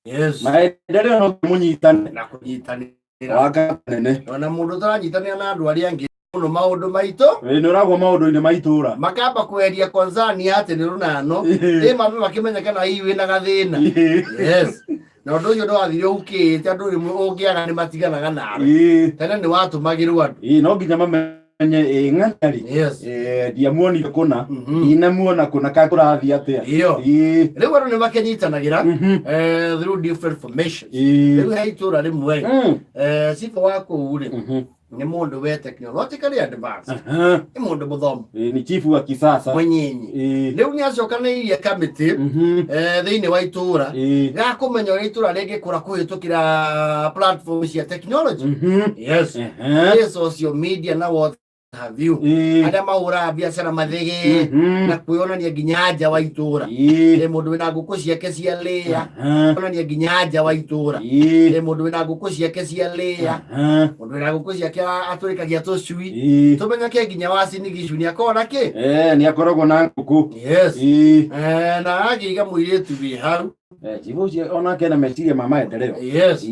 Yes. Maendeleo no mũnyitane. Na kũnyitanĩra. Waka nene. Ona mũndũ ũtaranyitanĩra na andũ arĩa angĩ mũno maũndũ maitũ. Ĩĩ nĩ ũragwo maũndũ-inĩ ma itũra. Makamba kweheria concern ya atĩ nĩ rũnano. Ĩ mambe makĩmenya kana hihi wĩna gathĩna. Yes. Na ũndũ ũcio ndwathire ũhukĩte andũ rĩmwe ũngĩaga nĩ matiganaga nawe. Tene nĩ watũmagĩrwo andũ. Ĩĩ no nginya mamenye ĩ ng'ania rĩ. Yes. Ndiamuonire kũna. Ndinamuona kũna ka kũrathiĩ atĩa. Iyo. Ĩĩ. Rĩu andũ nĩ makĩnyitanagĩra through different formations. Rĩu he itũra rĩmwe cibũ wa kũu rĩ nĩ mũndũ we technologically advanced. Nĩ mũndũ mũthomu. Ĩĩ ni chifu wa kisasa. Mwenyinyi. Rĩu nĩ acokanĩirie kamĩtĩ thĩinĩ wa itũra ga kũmenya ũrĩa itũra rĩngĩkũra kũhĩtũkĩra platform cia technology. Yes. Ĩ social media na what have you. Arĩa mahũraga biacara mathĩgĩ na kwĩyonania nginya nja wa itũra. Ĩ mũndũ wĩna ngũkũ ciake cia lĩa onania nginya nja wa itũra. Ĩ mũndũ wĩna ngũkũ ciake cia lĩa mũndũ wĩna ngũkũ ciake atũrĩkagia tũcui tũmenyeke nginya wa cinigicu nĩ akoragwo na kĩ. Nĩ akoragwo na ngũkũ. Yes. Na agĩiga mũirĩtu wĩ hau. Chifu ũcio onake na meciria ma maendeleo. Yes.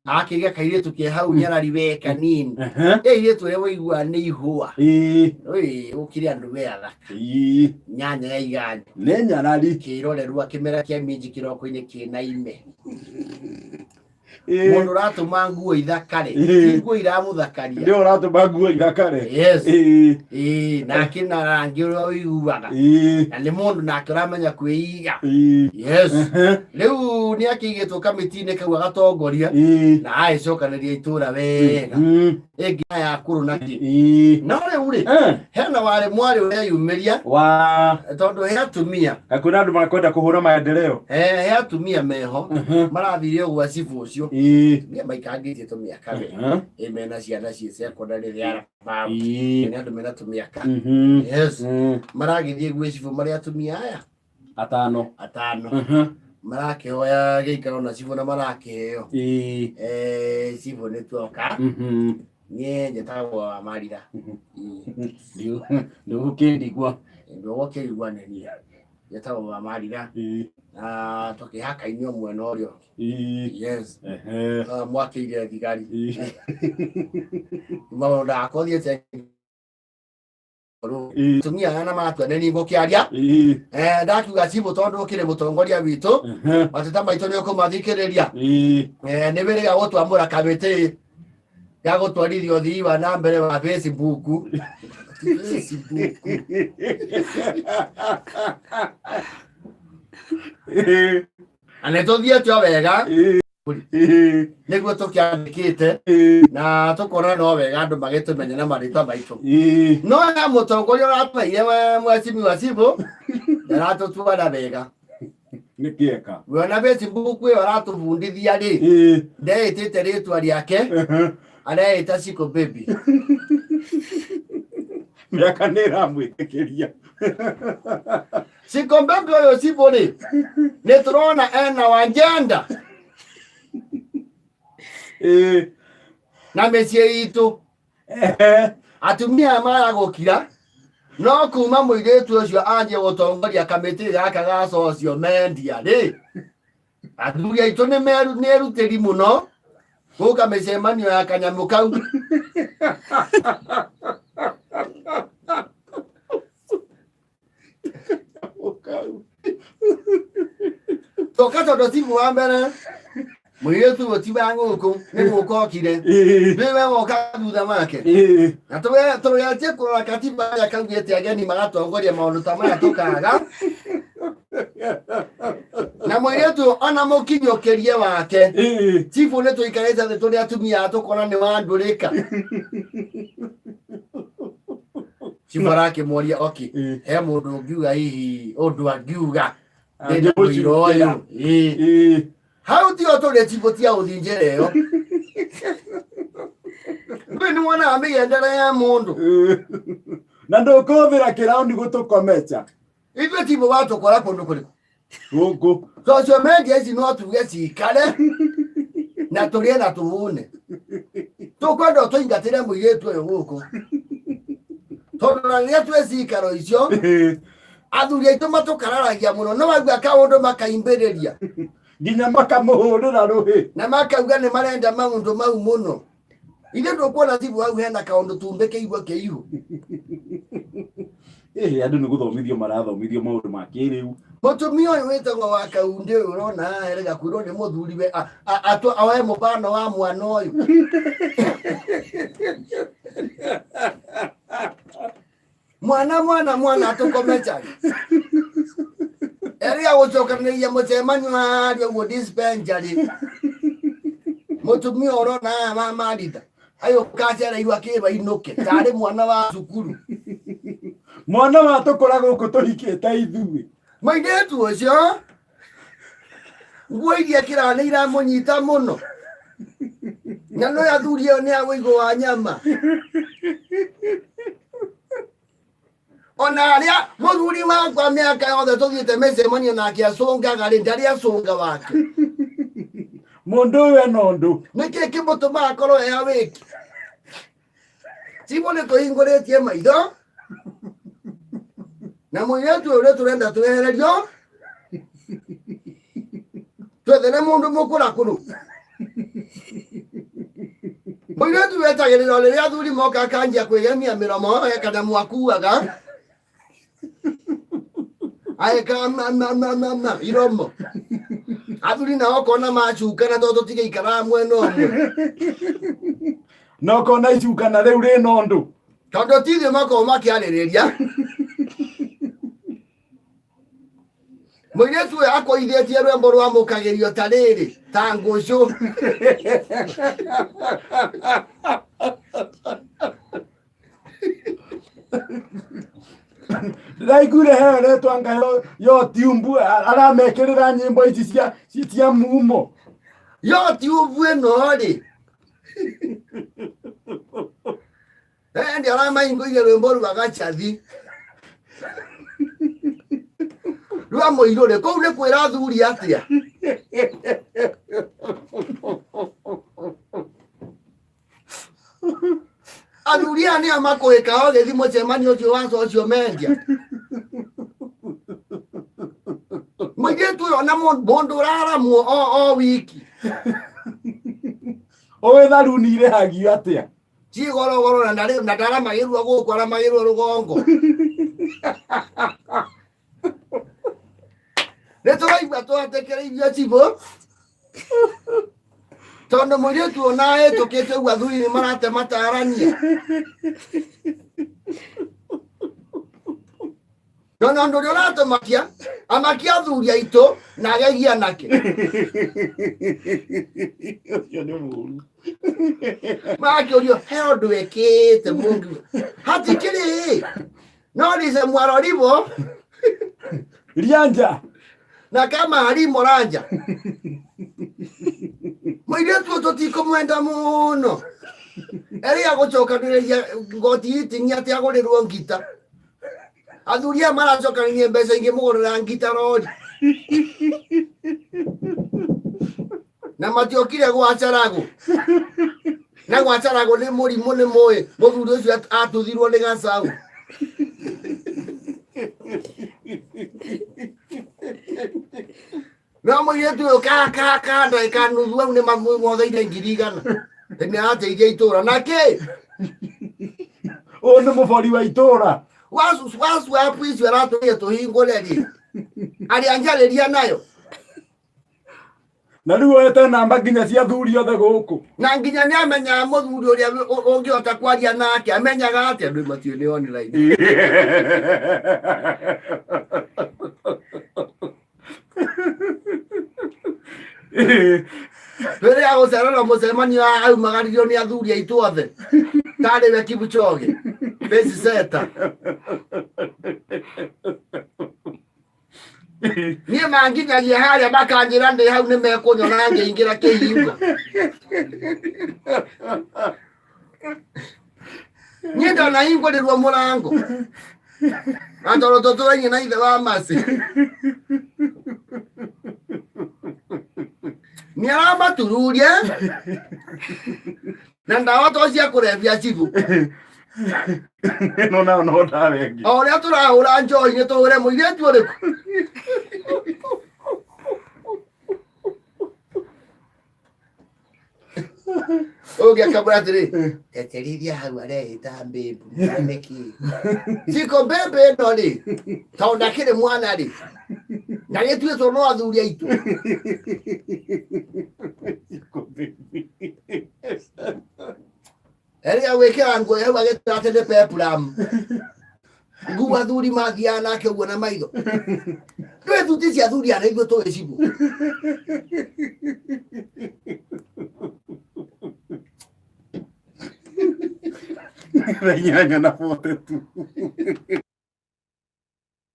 Akĩgĩa kairĩtu ke hau nyarari we kanini. Ĩ irĩtu ũrĩa waigua nĩ ihũa. Ĩ ũkĩrĩ andũ we athaka. Nyanya ya iganja. Nĩ nyarari. Kĩrorerua kĩmera kĩa minji kĩroko-inĩ kĩna ime. Mũndũ ũratũma nguo ithakare. Ti nguo iramũthakaria. Nĩ ũratũma nguo ithakare. Yes. Ĩĩ nake na rangi ũrĩa ũiguaga. Na nĩ mũndũ nake ũramenya kwĩiga. Yes. Rĩu nĩ akĩigĩtwo kamĩtĩ-inĩ kau agatongoria na agĩcokanĩria itũra wega. Ĩngĩ ya kũrũ na kĩ. No rĩu rĩ hena warĩ mwarĩ ũreyumĩria wa tondũ he atumia kwĩna andũ makwenda kũhũra maendeleo. He atumia meho marathire gwa cibũ ũcio. Atumia maikangĩtie tũmĩaka we. Ĩ mena ciana ciĩ secondary they are above. Nĩ andũ mena tũmĩaka. Yes. Maragĩthiĩ gwĩ cibũ marĩ atumia aya Atano. Atano. Marakĩhoya gĩikaro na cibũ na marakĩheo. Cibũ nĩ tuoka. Niĩ njĩtagwo Marira. Ndũgũkĩndigua. Ndũgũkĩrigua nĩ niĩ. Njĩtagwo Marira. Na tũkĩhakainio mwena ũrĩa ũngĩ. Yes. Mwakĩire thigari. Maũndũ ndakothiĩte Atumia aya na matua nĩ niĩ ngũkĩaria. Ndakiuga cibũ tondũ ũkĩrĩ mũtongoria witũ mateta maitũ nĩ ũkũmathikĩrĩria. Nĩ wĩrĩga gũtwamũra kamĩtĩ ya gũtwarithia ũthii wa na mbere wa Facebook. Facebook. Na nĩ tũthiĩte o wega nĩguo tũkĩandĩkĩte na tũkona no wega andũ magĩtũmenya na marĩtwa maitũ. No he mũtongoria ũratũheire we mheshimiwa cibũ ndaratũtwara wega. Nĩ kĩeka. Wona Facebook ĩyo aratũbundithia rĩ ndeĩtĩte rĩtwa rĩake, areĩta Siko Baby. Mĩaka nĩ ĩramwĩtĩkĩria. Siko Baby ũyũ cibũ rĩ nĩ tũrona ena wanjenda na mĩciĩ itũ. Atumia aya maya gũkira no kuma mũirĩtu ũcio anjie gũtongoria kamĩtĩ gaka ga social media rĩ athuri aitũ nĩ nĩ erutĩri mũno gũka mĩcemanio ya kanyamũ kau. Toka tondũ ti wa mbere mũirĩtu ũyũ ti wa ngũkũ nĩ gũka okire nĩwe woka thutha wake na tũgetie kũrora katiba ĩrĩa kaugĩte ageni magatongoria maũndũ ta maya tũkaga na mũirĩtu ona mũkinyũkĩrie wake cibũ nĩ tũikarĩte thĩ tũrĩ atumia tũkona nĩ wandũrĩka cibũ arakĩmworia oki he mũndũ ũngiuga hihi ũndũ angiuga ndĩna mũira ũyũ. Ĩĩ. Hau tiho tũrĩ cibũ tia gũthiĩ njĩra ĩyo ndũĩ nĩ wonaga mĩgendere ya mũndũ. Na ndũkũhũthĩra kĩraũndi gũtũkomecha. Ithuĩ cibũ watũkora kũndũ kũrĩkũ? Gũkũ. Social media ici no tuge cikare na tũrĩe na tũhũne tũkwenda tũingatĩre mũirĩtu ũyũ gũkũ tondũ na rĩrĩa twĩ cikaro icio athuri aitũ matũkararagia mũno no waigua kaũndũ makaimbĩrĩria. Nginya makamũhũrĩra rũhĩ. Na makauga nĩ marenda maũndũ mau mũno. Ithe ndũkuona cibũ hau hena kaũndũ tumbĩ kĩigua kĩihu. Ĩhĩ, andũ nĩ gũthomithio marathomithio maũndũ ma kĩrĩu. Mũtumia ũyũ wĩtagwo wa kaundĩ ũyũ ũrona haha erĩga kwĩrwo nĩ mũthuriwe oe mũbano wa mwana ũyũ. Mwana mwana mwana tũkome cari. Erĩga gũcokanĩrĩria mũcemanio harĩa ũguo dispensary. Mũtumia ũrona haha ma Marita ayũka acereirwo akĩrwo ainũke tarĩ mwana wa cukuru. Mwana wa tũkũra gũkũ tũhikĩte ithuĩ. Mũirĩtu ũcio nguo iria ekĩraga nĩ iramũnyita mũno. Na no athuri ĩyo nĩ a wũigũ wa nyama. Ona arĩa mũthuri wakwa mĩaka yothe tũthiĩte mĩcemanio nake acũngaga rĩ, ndarĩ acũnga wake. Mũndũ ũyũ ena ũndũ. Nĩkĩ kĩmũtũmaga akorwo e awake? Cibũ nĩ tũhingũrĩtie maitho na mũirĩtu ũyũ nĩ tũrenda twehererio twethere mũndũ mũkũrakũrũ. Mũirĩtu wetagĩrĩra o rĩrĩa athuri moka akanjia kwĩgemia mĩromo he kanyamũ akuaga aeka ma ma ma ma ma iromo athuri nao kona macukana tondũ tũtigĩikaraga mwena ũmwe. Na ũkona icukana rĩu rĩna ũndũ. Tondũ ti ithuĩ makoragwo makĩarĩrĩria. Mũirĩtu ũyũ akũithĩtie rwĩmbo rwamũkagĩrio ta rĩrĩ ta ngũcũ. Ndĩraiguire heo retwa nga yo tiumbu aramekĩrĩra nyĩmbo ici cia mumo. Yo tiumbu ĩno rĩ. Endi aramaingũire rwĩmbo rwa gacathi. Rwa mũirũrĩ kũu nĩ kwĩra athuri atĩa? Athuri aya nĩo makũĩka ũgĩthiĩ mũcemanio ũcio wa social media. Mũirĩtu ũyũ ona mũndũ ũraramwo o wiki. Ũĩ tharuni irĩhagio atĩa? Cigorogoro na ndarĩ na ndaramagĩrwo gũkũ aramagĩrwo rũgongo. Nĩ tũraigua twatĩkĩrĩirio cibũ. Tondũ mũirĩtu ona ahĩtũkĩte ũguo athuri nĩ marate matarania. No na ũndũ ũrĩa ũratũmakia, amakia athuri aitũ na agegia nake. Ũcio nĩ mũũru. Makĩũrio he ũndũ ĩkĩte mũngi. Hatikĩrĩ. No ndice mwaroribo. Rianja. Na kama harimo ranja. Mũirĩtu ũyũ tũtikũmwenda mũno. Erĩa gũcokanĩrĩria ngoti iting'i atĩ agũrĩrwo ngita. Athuri aya maracokanĩria mbeca ingĩ mũgũrĩra ngita rori. Na matiokire gwa Charago. Na gwa Charago nĩ mũrimũ nĩ mũĩ. Mũthuri ũcio atuthirwo nĩ gacaũ. No mũirĩtu ũyũ ka ka ka ndagĩka nuthu au nĩ mamwotheire 100,000. Nĩ arateithia itũra. Na kĩ? Ũyũ nĩ mũbori wa itũra. Wacu wacu apu icio aratũire tũhingũre rĩ. Arĩa njarĩria nayo. Na rĩu oete namba nginya cia athuri othe gũkũ. Na nginya nĩ amenyaga mũthuri ũrĩa ũngĩhota kwaria nake, amenyaga atĩa andũ matiũĩ nĩ online. Rĩrĩa gũcererwo mũcemanio aumagaririo nĩ athuri aitũ othe. Tarĩ we Kipchoge. Pace setter. Niĩ manginyagia harĩa makanjĩra ndĩ hau nĩ mekũnyona ngĩingĩra kĩhingo. Niĩ ndanahingũrĩrwo mũrango. Na tondũ tũtũraine na ithe wa Mercy. Nĩ aramatururia na ndawa to cia kũrebia cibũ. Ĩno nayo no ndawa ĩngĩ. O ũrĩa tũrahũra njohi nĩ tũhũre mũirĩtu ũrĩkũ? Ũngĩ akamwĩra atĩrĩ, teterithia hau areĩta mbĩmbu nĩkĩ ciko mbĩmbĩ ĩno rĩ, tondũ ndakĩrĩ mwana rĩ, na gĩtuĩtwo no athuri aitũ. Erĩga gwĩkĩra nguo hau agĩtwĩra atĩ nĩ peplum. Nguo athuri mathiaga nake ũguo na maitho. Ndũĩ thuti cia athuri arĩa ithuĩ tũĩ cibũ. 8:42.